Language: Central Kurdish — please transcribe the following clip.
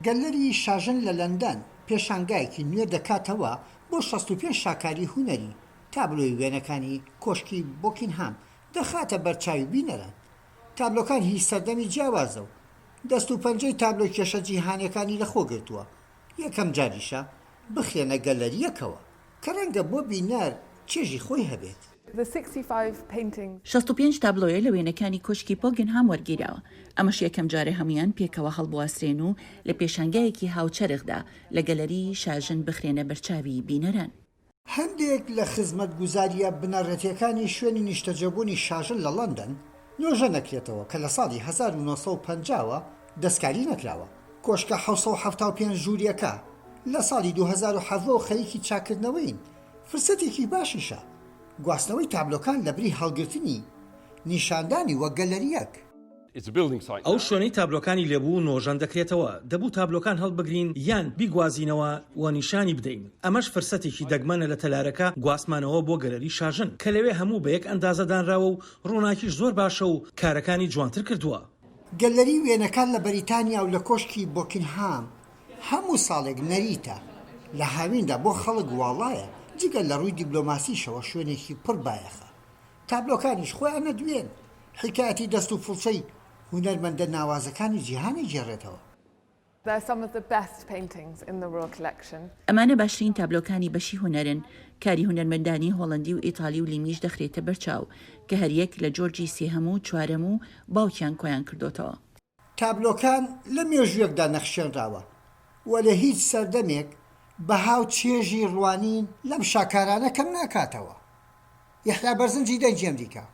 گەلەری شاژن لە لەندەن پێشانگایەکی نوێ دەکاتەوە بۆ 65 شاکاری هونەری، تابلۆی وێنەکانی کۆشکی بۆکینهام دەخاتە بەرچاوی بینەران. تابلۆکان هی سەردەمی جیاوازە و دەست و پەنجەی تابلۆکێشە جیهانیەکانی لەخۆ گرتووە، یەکەم جاریشە بخرێنە گەلەرییەکەوە کە ڕەنگە بۆ بینەر چێژی خۆی هەبێت. 65 تابلۆیە لە وێنەکانی کۆشکی بۆگنهام وەرگیراوە، ئەمەش یەکەم جارە هەموویان پێکەوە هەڵبواسرێن و لە پێشانگایەکی هاوچەرخدا لە گەلەریی شاژن بخرێنە بەرچاوی بینەران. هەندێک لە خزمەتگوزارییە بنەڕەتییەکانی شوێنی نیشتەجێبوونی شاژن لە لەندەن نۆژە نەکرێتەوە کە لە ساڵی 1950 وە دەستکاری نەکراوە. کۆشکە 775 ژوورییەکە لە ساڵی 2017 وە خەریکی چاککردنەوەین، فرسەتێکی باشیشە گواستنەوەی تابلۆکان لەبری هەڵگرتنی نیشاندانی وەک گەلەرییەک. ئەو شوێنەی تابلۆکانی لێبوو نۆژەن دەکرێتەوە، دەبوو تابلۆکان هەڵبگرین یان بیگوازینەوە و نیشانی بدەین، ئەمەش فرسەتێکی دەگمەنە لە تەلارەکە گواستمانەوە بۆ گەلەری شاژن، کە لەوێ هەموو بە یەک ئەندازە دانراوە و ڕووناکیش زۆر باشە و کارەکانی جوانتر کردووە. گەلەری وێنەکان لە بەریتانیا و لە کۆشکی بۆکینهام هەموو ساڵێک نەریتە، لە هاویندا بۆ خەڵک واڵایە، جگە لە ڕووی دیبلۆماسیشەوە شوێنێکی پڕ بایەخە. تابلۆکانیش خۆیان نەدوێن، حیکایەتی دەست و فڵچەی هونەرمەندە ناوازەکانی جیهان ئەگێڕێتەوە. ئەمانە باشترین تابلۆکانی بەشی هونەرن، کاری هونەرمەندانی هۆڵەندی و ئیتالی و لیمیش دەخرێتە بەرچاو، کە هەریەک لە جۆرجی سێهەم و چوارەم و باوکیان کۆیان کردۆتەوە. تابلۆکان لە مێژوویەکدا نەخشێنراوە و لە هیچ سەردەمێک بەها و چێژی ڕوانین لەم شاکارانە کەم ناکاتەوە. یەحیا بەرزنجی دەنگی ئەمریکا.